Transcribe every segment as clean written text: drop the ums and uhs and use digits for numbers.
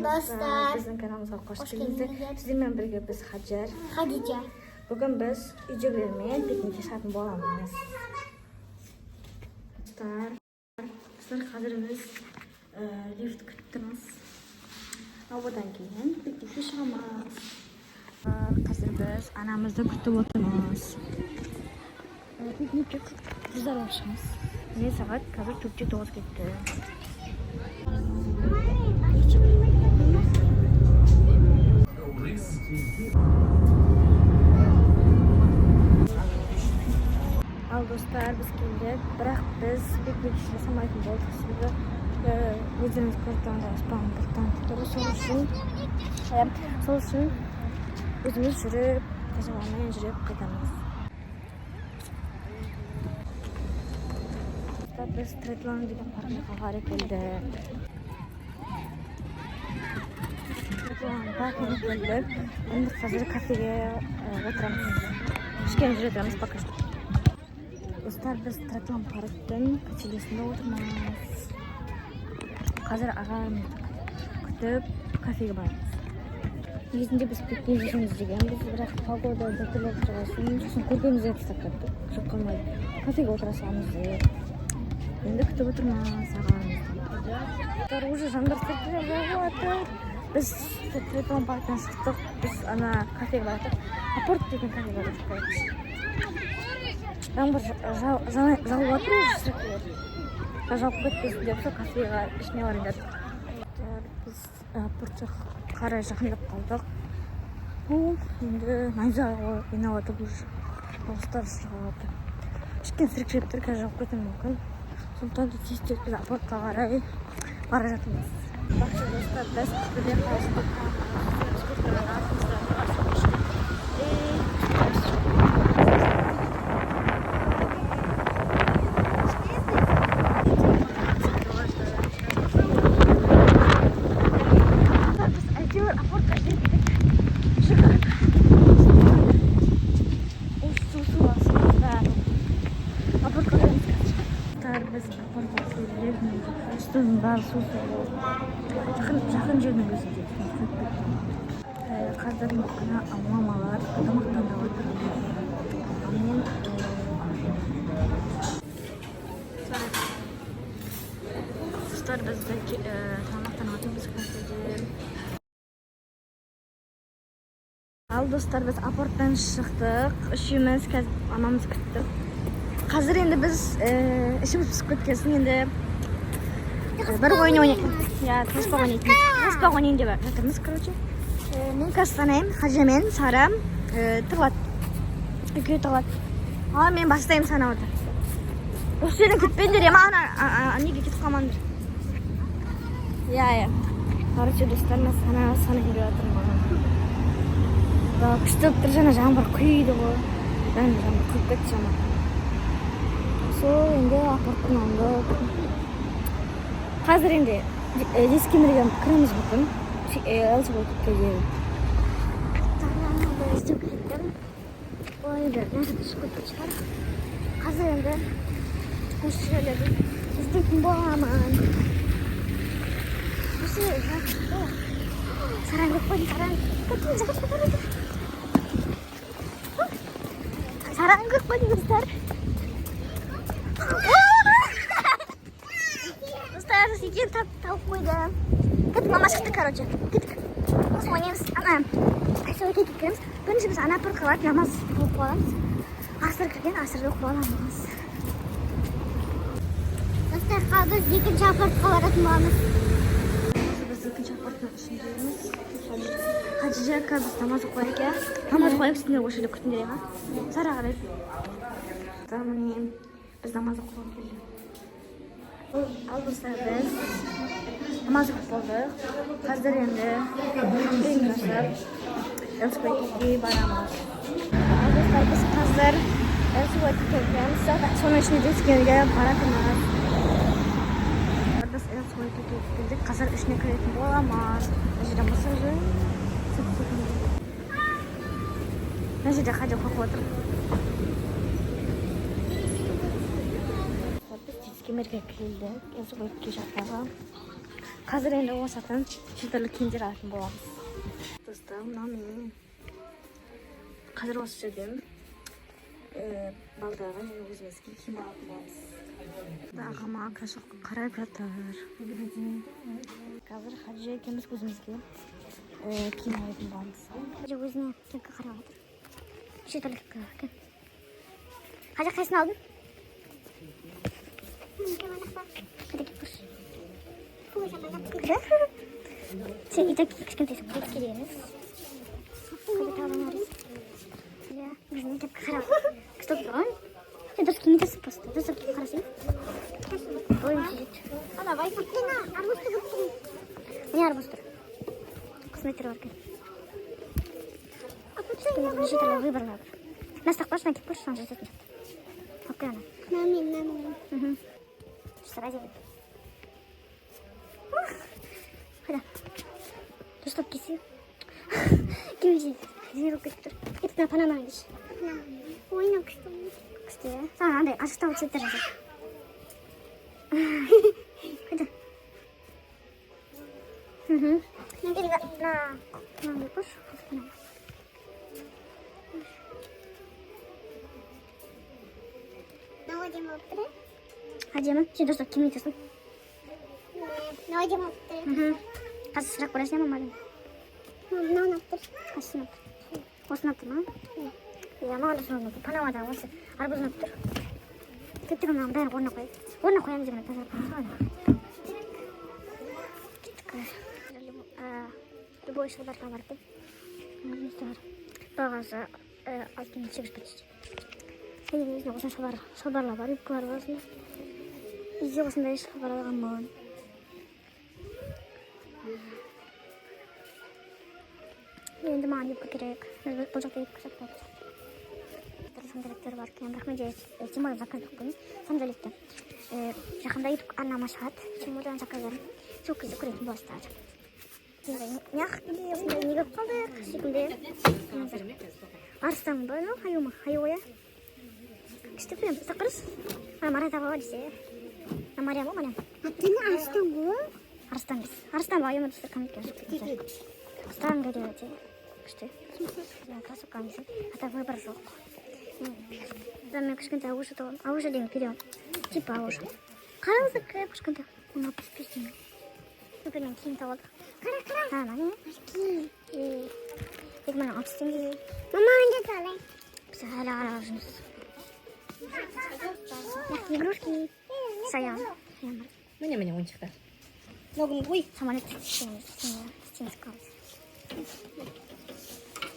Достар. Біздің каналымызға қош Қош келдіңіздер. келдіңіздер. Сіздермен бірге біз Хаджар. Хадижа. Бүгін біз үйдегілермен пикникке шығатын боламыз. Достар, достар, қазір біз лифт күтіп тұрмыз. Ал одан кейін пикникке шығамыз. Қазір біз анамызды күтіп отырмыз. Пикникке қыздар болып шығамыз. Міне, сағат қазір 8:45 кетті. Ал достар, біз келдік, бірақ біз пикник жасамайтын болдық, себебі өздеріңіз көріп тұрғандай аспан бұлттанып тұр. Сол үшін өзіміз жүріп, таза ауамен жүріп қайтамыз. Достар, біз Триатлон деген паркке қарай келдік. Триатлон паркіне келдік. Енді қазір кафеге отырамыз, кішкене жүре тұрамыз пока что. Достар, біз Триатлон парктің качелесінде отырмыз. Қазір ағаларымызды күтіп, кафеге барамыз. Негізінде біз пикник жасаймыз дегенбіз, бірақ погода біртүрлі болып тұрған соң, сосын көрпемізді тастап кеттік, жоқ қалмайды, кафеге отыра саламыз деп. Енді күтіп отырмыз ағаларымызды. Достар, уже жаңбыр сіркіреп жауып жатыр. Біз Триатлон парктен шықтық, біз ана кафеге бардық, Апорт деген кафеге бардық. Короче, жаңбыр жауып жатыр уже, сіркіреп жауып кетпесін деп, сол кафеге ішіне барайын дедік. Біз Апорт жаққа қарай жақындап қалдық. Енді найзағай ойнап жатыр уже, дауыстар шығып жатыр, кішкене сіркіреп тұр, қазір жауып кетуі мүмкін. Сондықтан да тез тез біз Апортқа қарай бара жатырмыз. Бақша, достар, біз Ақтөбе қаласында артымызда. Біз әйтеуір Апортқа жеттік, жүгіріп. Осы су су астында Апортқа кіреміз қазір. Достар, біз Апортқа келдік. Үстінің бәрі су су болды, жақын жақын жердің өзінде құйып кетті. Қазір ана мамалар тамақтанып жатыр, ал мен достар, біз тамақтанып жатырмыз кафеде. Ал достар, біз Апорттан шықтық үшеуміз, қазір мамамызды күттік. Қазір енді біз ішіміз пісіп кеткен, енді бір ойын ойнайық, иә, тығыспақ ойнайтын, тығыспақ ойнайын деп жатырмыз. Короче, мен қазір санаймын, Хажа мен Сара тығылады, екеуі тығылады, ал мен бастаймын санауды. Осы жерден күтпеңдер, иә, ана неге кетіп қалмаңдар. Иә, короче, достар, мен санайын деп жатырмын. Да, күшті болып тұр, жаңа жаңбыр құйды ғой, жаңа жаңбыр құйып кетті жаңа. Сол енді Апорттың алдында отырмын. Қазір енді детский мирге кіруіміз мүмкін, ЛСБ дейін іздеп кеттім. Ол енді мына жақта шығып кеткен шығар. Қазір енді осы жерлерді іздейтін боламын. Осы Сараны көріп қойдым, Сараны. Кеттім. Сараны көріп қойдым, достар. Достар, екеуін тауып қойды. Кеттік, мама шықты, короче. Кеттік. Сосын ойнаймыз. Ана, ЛСБ кіреміз. Бірінші біз ана апортқа барып намаз оқып аламыз. Асыр кірген, асырды оқып аламыз. Достар, қазір біз екінші Апортқа баратын боламыз. Біз екінші Апорттың ішіндеміз. Хадижа, қазір біз намаз оқып иә? Намаз оқып, сендер осы жерде күтіңдер, иә? Сара қарайды. Міне, біз намаз оқуға келдік. Ал достар, біз намаз оқып болдық. Қазір енді кемпинг жасап, ЛСБ барамыз. Ал достар, біз қазір ЛСБ кіреміз. Соның ішінде детскийге баратырмыз. Біз ЛСБ келдік. Қазір ішіне кіретін боламыз. Мына жерде мысық жүр. Мына жерде Хадя қорқып отыр. Біз детский мирге келдік. ЛСБ жақтағы. Қазір енді осы жақтан неше түрлі киімдер алатын боламыз. Достар, мынау мен. Қазір осы жерден балдарға және өзімізге киім алатын боламыз. Ағама кроссовка қарап жатыр. Қазір Хадижа екеуміз өзімізге киім алатын боламыз. Хадижа өзіне кепка қарап жатыр. Неше түрлі кепка бар екен. Хадижа, қайсысын алдың? Қайда киіп көрші. Сен и так кішкентайсың. Детский емес. Қайда тағы не бар? Иә, өзіне кепка қарап. Күшті болып тұр ғой. Сен дұрыс кимей тұрсың просто. Дұрыс киіп қарасаң. Бойың жетеді. Ана, арбузды көріп тұрмын. Міне арбуз тұр. Осындай түрі бар екен. Неше түрлі выборлар бар. Мына ұстап көрші, мына киіп көрші, саған жететін сияқты. Алып кел ана. Мына. Дұрыстап әдемі. Қайда? Дұрыстап кисе. Кимей жетеді. Әдемі болып кетіп тұр. Кетіп мына панаманы киші. Күшті, иә? Саған андай ашықтау цветтер жасайды. Қайда? Или мына мынаны киіп көрші. Осы панама. Әдемі. Сен дұрыстап кимей тұрсың. Қазір сұрақ көресің, иә, мамадан? Қайсысын ұнап тұр? Осы ұнап тұр ма? Иә, маған да сол ұнап тұр. Панамадан осы арбуз ұнап тұр. Кеттік, мынаның бәрін орнына қояйық. Орнына қоямыз деген тазалап қоямыз ғой. Кеттік. Любой шалбарға бар екен. Бар. Бағасы 6800 почти. Және өзіне осындай шалбарлар бар, юбкалар бар осындай. Үйде осындай шалбар алғанмын. Енді маған юбка керек. Бұл жақта юбка сатпайды. Түрлі сандалеттер бар екен. Бірақ менде Тимодан заказ беріп қойдым. Сандалетті. Жақында YouTube арнама шығады. Тимодан заказ бердім. Сол кезде көретін боласыздар. Мягкий, осындай не көріп қалдық. Сүйкімді. Арыстан ба? Ну, аю ма? Аю ғой, иә? Күшті прям. Ұстап көріңіз. Ана Марат аға бар десе. Ана Мариям ғой, Мариям. Арыстан емес. Арыстан ба, аю ма достар, комментке жазып кетіңіздер. Арыстан говорит, күшті. Кроссовка десең, а так выбор жоқ. Да, мен кішкентай ауызша табамын. Ауызша деген период. Типа ауызша. Қараңыздар, кіп кішкентай. 65 теңге. Супер, мен киім тауып алдық. Қара, қара. А, мына Киім. 2060 теңге. Мама, анда қалай? Біз әлі қарап жүрміз. Мягкие игрушки. Саян. Саян бар. Міне, міне, ойыншықтар. Ногын қой. Самолет істейміз қаламыз.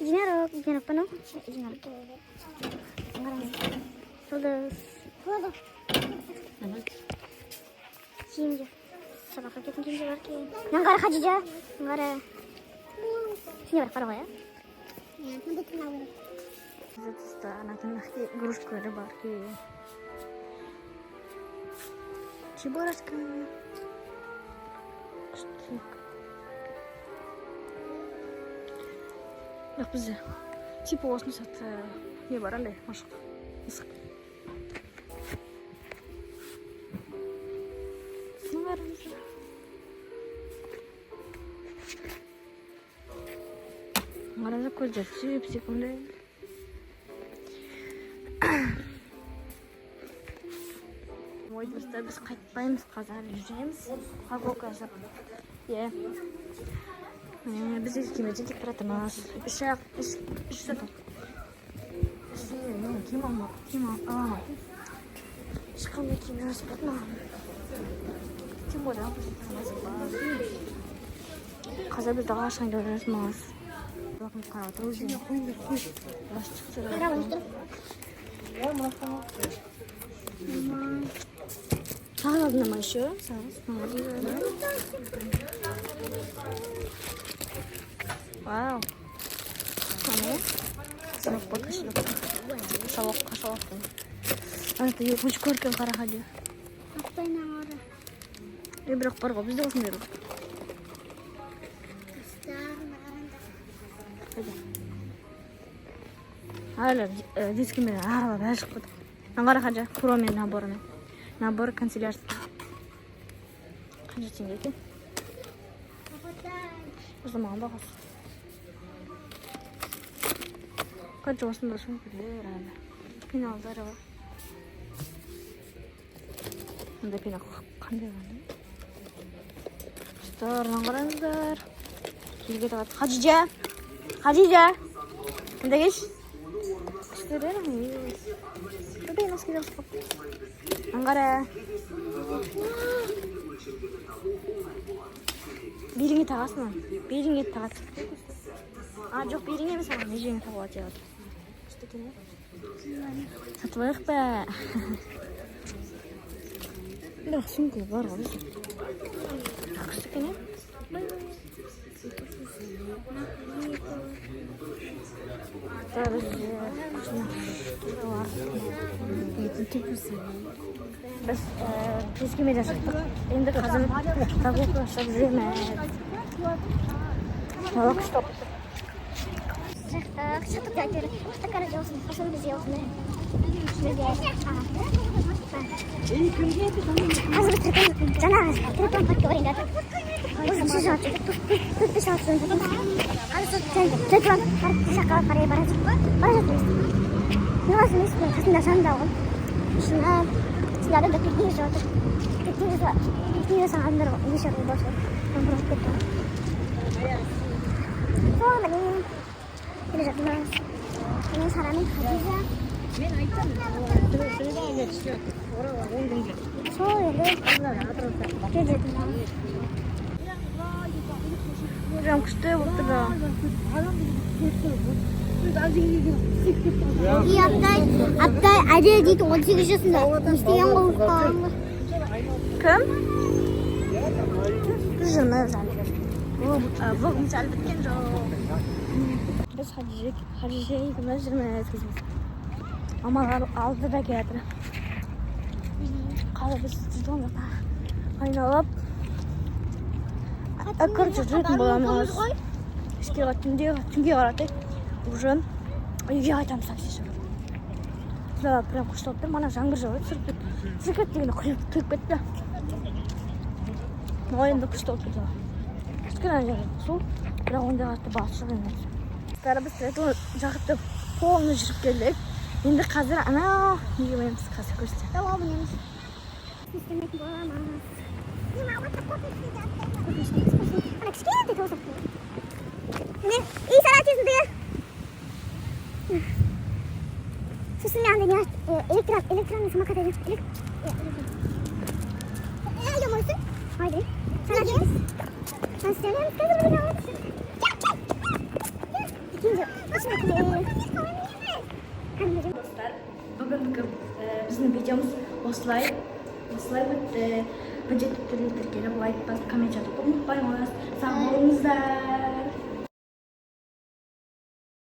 Единорог, единорог па, ну? Единорог. Қараңыз. Жұлдыз. Киімдер. Сабаққа кететін киімдер бар екен. Мынаны қара, Хадижа. Мынаны қара. Сен де барып қара ғой, иә? Мягкие игрушкалары бар екен. Чебурашка. Күшті. Бірақ бізде типа осыны сатты не бар андай машық мысық. Соны қараңыздар. Қараңыздар, көздері сүп сүйкімді. Ой, достар, біз қайтпаймыз, қазір жүреміз. Прогулка жасап. Иә. Біз екі кемеде кетіп бара жатырмыз. Үш ақ, үш, үш сағат. Мен киім киім ала алмайтын. Ешқандай киім жараспады маған. Тем более, қазір біз далаға шығайын деп жатырмыз. Қарап отыр өзіне. Қарап отыр. Сағыз алдында ма еще? Сағыз. Вау. Міне. Сынып болды, кошелек. Кошелек, кошелек. Ана екінші көркен қара хади. Е, бірақ бар ғой, бізде осындай бар. Қайда? Әлі детскиймен аралап әлі шығып кетті. Мына қара қанша? Куромен наборымен. Набор канцелярский. Қанша теңге екен? Арзанмаған бағасы. Короче, осындай сөмкелер әлі. Пеналдары бар. Мындай пенал қандай қандай? Достар, мынаны қараңыздар. Киюге тағады. Хадижа! Хадижа! Мында келші. Күштілер. Ойбай, носки жабысып қалыпты. Мынаны қара. Беліңе тағасың оны. Беліңе тағады. А, жоқ, беліңе емес, ана мына жеріңе тағуға болады. Күшті екен, иә? Сатып алайық па? Бірақ сумка бар ғой бізде. Бірақ күшті екен, иә? Біз Өскеменде шықтық. Енді қазір прогулка жасап жүреміз. Дала күшті болып тұр. Шықтық, шықтық та әйтеуір. Шықтық, короче, осындай. Сосын бізге осындай. Бізге. Қазір біз жаңағы триатлон паркке барайын деп жатырмыз. Уже неше сағат жүрдік? 4-5 сағат жүріп жатырмыз. Қазір сол триатлон парк жаққа қарай бара жатырмыз. Нұрғазы мешітінің қасында, жанында ғой. Ішінде адамдар пикник жасап жатыр. Пикник жасаған адамдар неше бар сол. Жаңбыр болып кетті ғой. Сол міне келе жатырмыз. Мен, Сара мен Хадижа. Сол енді келе жатырмыз. Прям күшті болып тұр да. И аптай Әдел дейді, 18 жасында. Не істеген ғой, өліп қалған ғой. Кім? Біз жүрміз әлі. Влогымыз әлі біткен жоқ. Біз Хадижа екеуміз жүрміз кезіміз. Мамалар алдыда келе жатыр. Қазір біз триатлон жақта айналып, короче, жүретін боламыз. Кешке түнге қаратай уже үйге қайтамыз такси шақырып. Дала прям күшті болып тұр. Мана жаңбыр жауып сүріп кетті. Сүріп кетті дегенде құйып құйып кетті. Но енді күшті болып тұр дала. Кішкене ана жерде су, бірақ ондай қатты балшық емес. Достар, біз триатлон жақты полный жүріп келдік. Енді қазір анау неге барамыз, қазір көрсетемін. Дала мінеміз. Істемейтін боламыз. Ана кішкентай тау сияқты. Міне, ей, Сара, тезінде. Сосын мен андай не, электронный самокат айдаймын. Айдамайсың? Айдаймын. Сара, тез. Істемейміз қазір бірге аламыз. Кел, кел. Кәдімгі. Достар, бүгінгі біздің видеомыз осылай өтті. Міндетті түрде тіркеліп, лайк басып, коммент жазуды ұмытпаймыз. Сау болыңыздар.